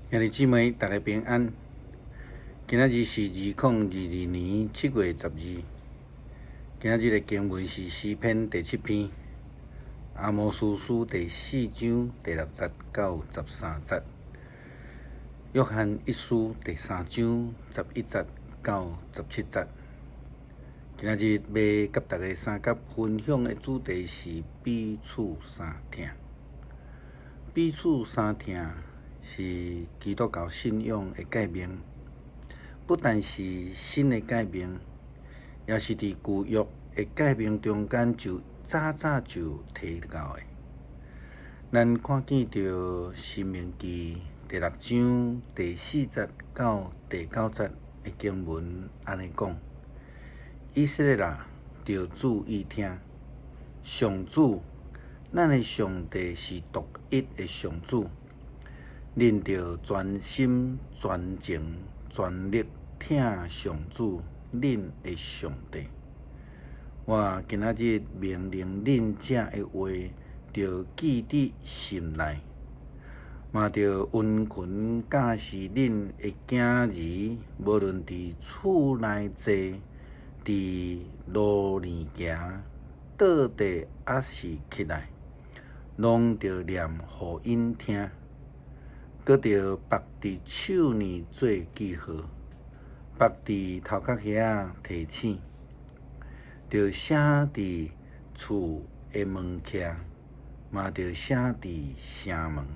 兄弟姊妹，大家平安。今仔日是2022年7月12。今仔日的經文是詩篇第七篇，阿摩司書第四章第六節到13節，約翰一書第三章11節到17節。今仔日欲佮大家相佮分享的主題是彼此相疼。彼此相疼是基督教信仰的誡命，不但是新的誡命，也是佇舊約的誡命中間就早早就提到的。咱看見著申命記第六章第四節到第九節的經文按呢講：以色列啊，著注意聽，上主，咱的上帝是獨一的上主。恁著全心、全情、全力疼上主，恁的上帝。我今仔日命令恁這的話，著記佇心內，嘛著殷勤教示恁的囝兒，無論佇厝內坐，佇路裡行，倒地抑是起來，攏著念予𪜶聽。閣著縛佇手鏈做記號，縛佇頭殼遐提醒，著寫佇厝的門徛，嘛著寫佇城門。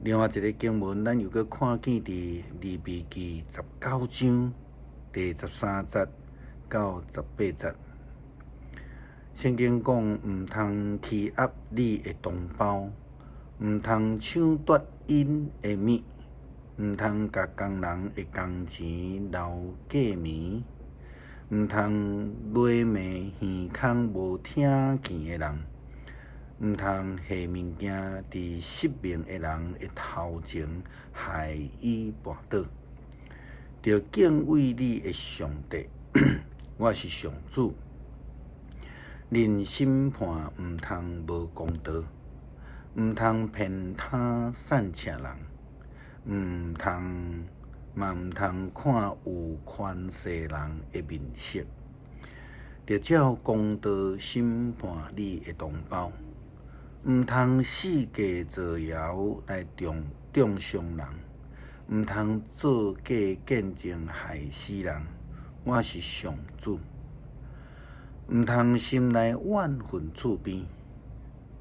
另外一个經文，咱又閣看見佇利未記19章第13節到18節。聖經講，毋通欺壓你的同胞。毋通搶奪𪜶的物，毋通共工人的工錢留過暝，毋通詈罵耳空無聽見的人，毋通下物件佇失明的人的頭前害伊跋倒。著敬畏你的上帝，我是上主。恁審判毋通無公道。毋通偏袒散赤人，毋通嘛毋通看有權勢人的面色，著照公道審判你的同胞。毋通四界造謠來中中傷人，毋通做假見證害死人。我是上主。毋通心內怨恨厝邊。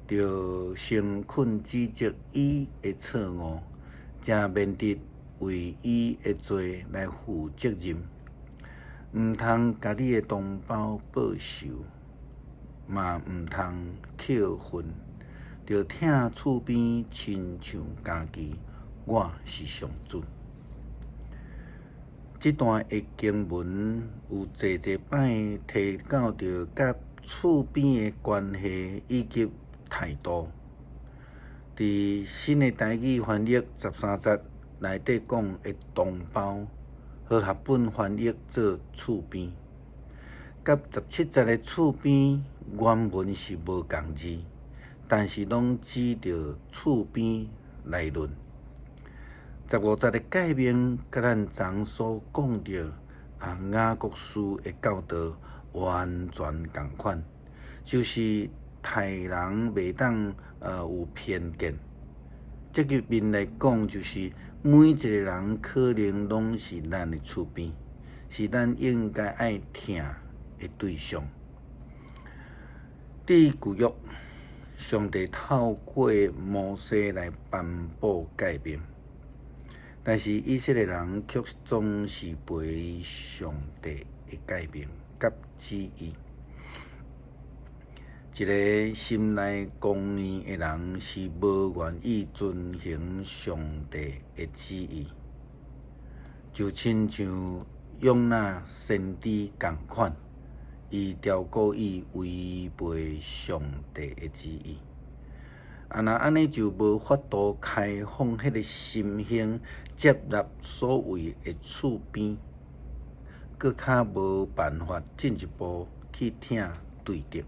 著誠懇指責伊的錯誤，才免得為伊的罪來負責任。毋通共你的同胞報仇，嘛毋通扣恨。著疼厝邊親像家己，我是上主。這段的經文有濟濟擺提到著佮厝邊的關係以及態度，佇新的台語翻譯13節內底講的同胞，和合本翻譯做厝邊，佮17節的厝邊原文是無仝字，但是攏指著厝邊來論。15節的誡命，佮咱昨所講著啊雅各書的教導完全仝款，就是待人袂當有偏見，積極面來講，就是每一个人可能攏是咱的厝邊，是咱應該愛疼的對象。佇舊約，上帝透過摩西來頒布誡命，但是以色列人卻總是背離上帝的誡命佮旨意。一个心內剛硬的人是無願意遵行上帝的旨意，就親像約拿先知仝款，伊著故意違背上帝的旨意。啊，若按呢就無法度開放彼个心胸，接納所謂的厝邊，閣較無辦法進一步去疼對敵。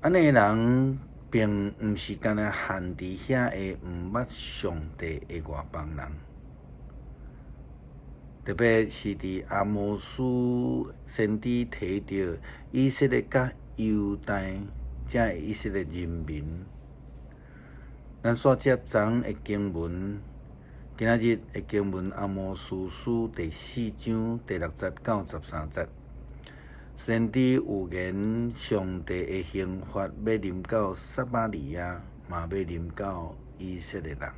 按呢的人並毋是干焦限佇遐个毋捌上帝的外邦人。特別是佇阿摩司先知提著以色列佮猶大遮个以色列人民。咱煞接昨的經文，今仔日的經文阿摩司書第四章第六節到十三節。先知預言上帝的刑罰欲臨到撒瑪利亞，嘛欲臨到以色列人。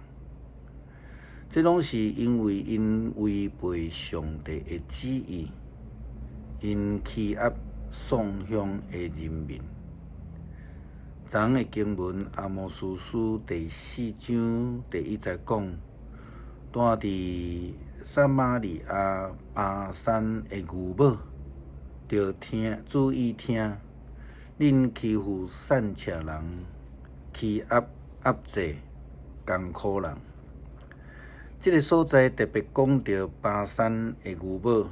這攏是因為𪜶違背上帝的旨意，𪜶欺壓喪鄉的人民。昨的經文阿摩司書第四章第一節講，住佇撒瑪利亞巴珊的牛母，著聽注意聽，恁欺負散赤人，欺壓壓制艱苦人。這个所在特別講著巴珊的牛母，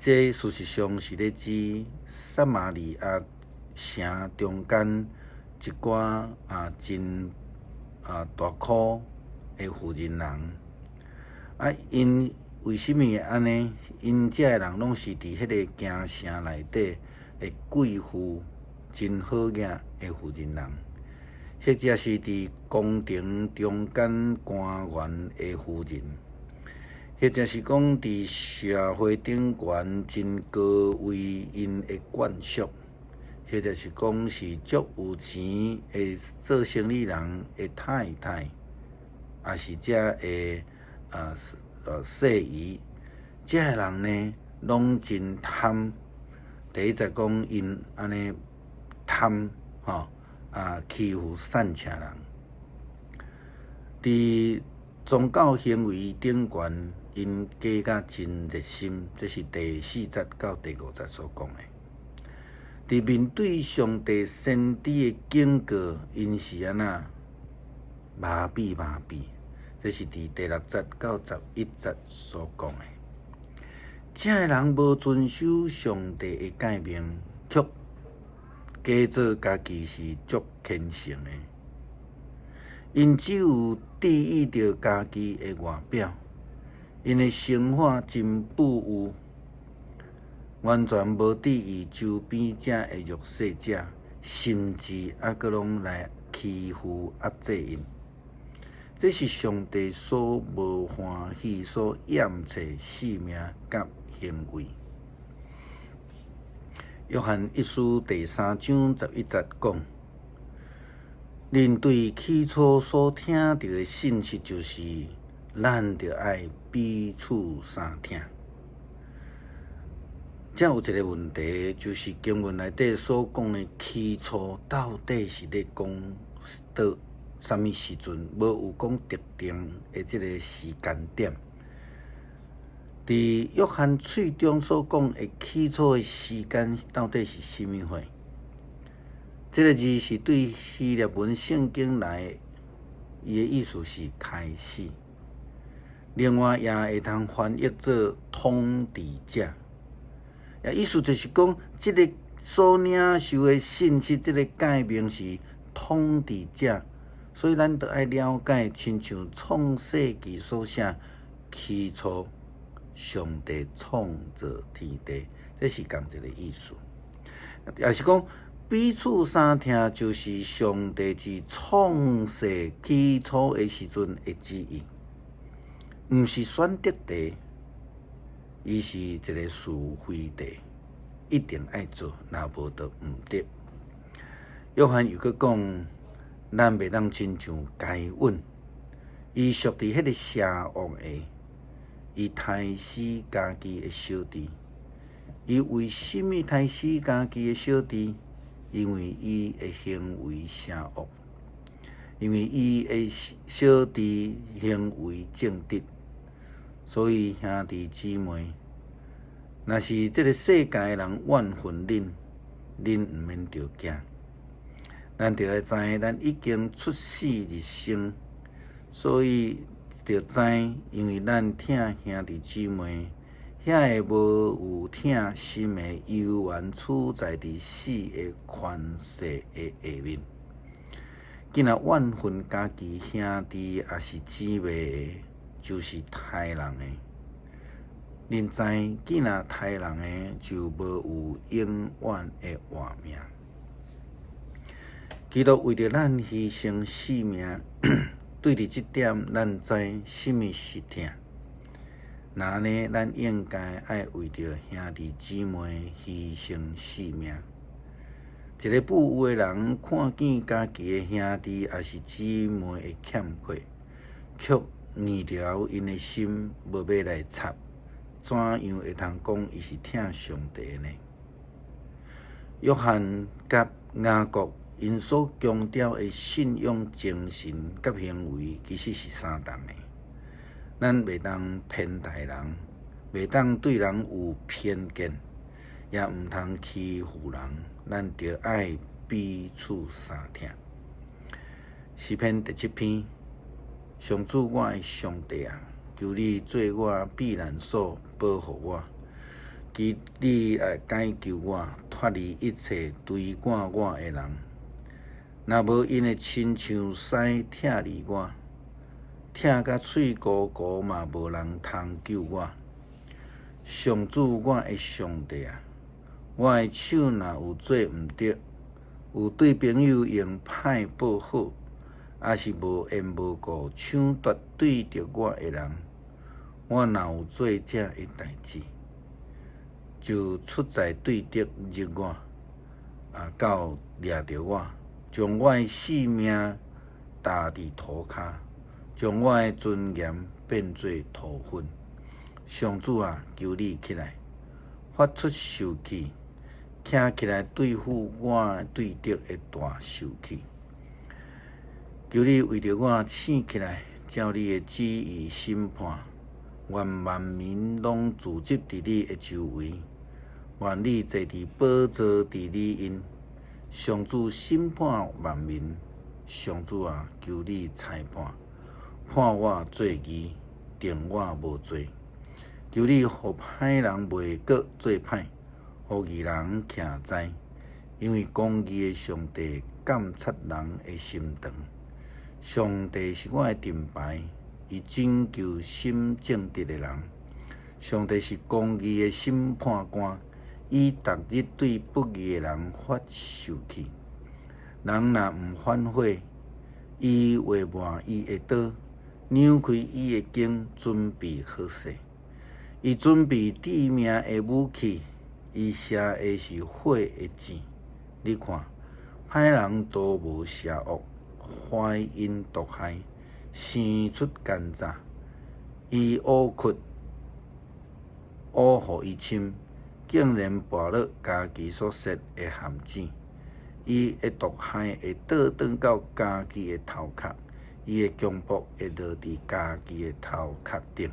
這事實上是咧指撒瑪利亞城中間一寡真大箍的婦人人。啊，𪜶為啥物會按呢？𪜶遮的人攏是佇彼个京城內底的貴婦，真好額的婦人人，或者是佇宮廷中間官員的夫人，或者是講佇社會頂懸真高位𪜶的眷屬，或者是講是足有錢的做生意人的太太，抑是遮的細姨，遮的人呢，攏真貪。第一節講𪜶按呢貪吼欺負散赤人。佇宗教行為頂懸，𪜶加甲真熱心，這是第四節到第五節所講的。佇面對上帝先知的警告，𪜶是按怎麻痹麻痹，這是佇第六節到十一節所講的。遮的人無遵守上帝的誡命，卻假做家己是足虔誠的。𪜶只有注意著家己的外表，𪜶的生活真富有，完全無注意周邊遮的弱勢者，甚至猶閣攏來欺負壓制𪜶。這是上帝所無歡喜、所厭棄性命佮行為。約翰一書第三章十一節講：恁對起初所聽著的信息，就是咱著愛彼此相疼。遮有一个問題，就是經文內底所講的起初，到底是咧講佗啥物時陣？無有講特定的這个時間點。佇約翰喙中所講的起初的時間，到底是啥物貨？這个字是對希臘文聖經來，伊的意思是開始。另外，也會通翻譯做統治者。意思就是講，這个所領受的信息，這个誡命是統治者，所以咱著愛了解，親像創世記所寫，起初上帝創造天地，這是仝一个意思。也是講，彼此相疼，就是上帝自創世起初的時陣的旨意，毋是選擇題。伊是一个是非題，一定愛做，若無就毋對。約翰又閣講，咱袂當親像該隱，伊屬佇彼个邪惡的，伊刣死家己的小弟。伊為啥物刣死家己的小弟？因為伊的行為邪惡，因為伊的小弟行為正直。所以兄弟姊妹，若是這个世界的人怨恨恁，恁毋免著驚。咱著愛知，咱已經出死入生，所以著知，因為咱疼兄弟姊妹，遐个無有疼心的，猶原處在佇死的權勢的下面。既若怨恨家己兄弟抑是姊妹的，就是刣人的。恁知，既若刣人的，就無有永遠的活命。基督為著咱犧牲性命，對佇這點，咱知啥物是疼。若按呢，咱應該愛為著兄弟姊妹犧牲性命。一个富有的人看見家己的兄弟抑是姊妹的欠缺，卻硬著𪜶的心，無欲來插，怎樣會通講伊是疼上帝呢？約翰佮雅各𪜶所強調的信仰精神佮行為，其實是相仝的。咱袂當偏待人，袂當對人有偏見，也毋通欺負人。咱著愛彼此相疼。詩篇第七篇，上主我的上帝啊，求你做我避難所，保護我。求你來解救我，脫離一切追趕我的人。若無𪜶會親像獅拆離我，拆甲碎糊糊嘛，無人通救我。上主我的上帝啊，我的手若有做毋著，有對朋友用歹報好，抑是無緣無故搶奪對著我的人，我若有做這个代誌，就出在對敵入我，到掠著我，將我的性命踏佇塗跤，將我的尊嚴變做塗粉。上主啊，求你起來，發出受氣，徛起來對付我對敵的大受氣。求你為著我醒起來，照你的旨意審判。願萬民攏聚集佇你的周圍，願你坐佇寶座治理𪜶。上主審判萬民，上主啊，求你裁判，判我做義，定我無罪。求你予歹人袂閣做歹，予義人徛在，因為公義的上帝監察人的心腸。上帝是我的盾牌，伊拯救心正直的人。上帝是公義的審判官，伊逐日對不義的人發受氣。人若毋反悔，伊劃磨伊的刀，扭開伊的弓，準備好勢。伊準備致命的武器，伊射的是火的箭。你看，歹人圖謀邪惡，懷陰毒害，生出奸詐。伊挖窟，挖予伊深，竟然跋落家己所設的陷阱。伊的毒害會倒轉到家己的頭殼，伊的強暴會落佇家己的頭殼頂。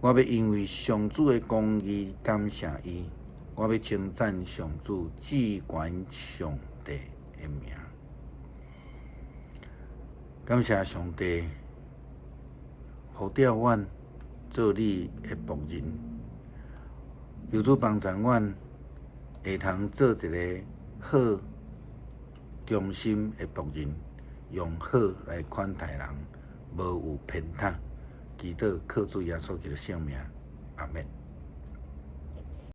我欲因為上主的公義感謝伊，我欲稱讚上主至懸上帝的名。感謝上帝，呼召阮做你的僕人，求主幫助阮會通做一个好忠心的僕人，用好來款待人，無有偏袒。祈禱靠主耶穌基督聖名，阿們。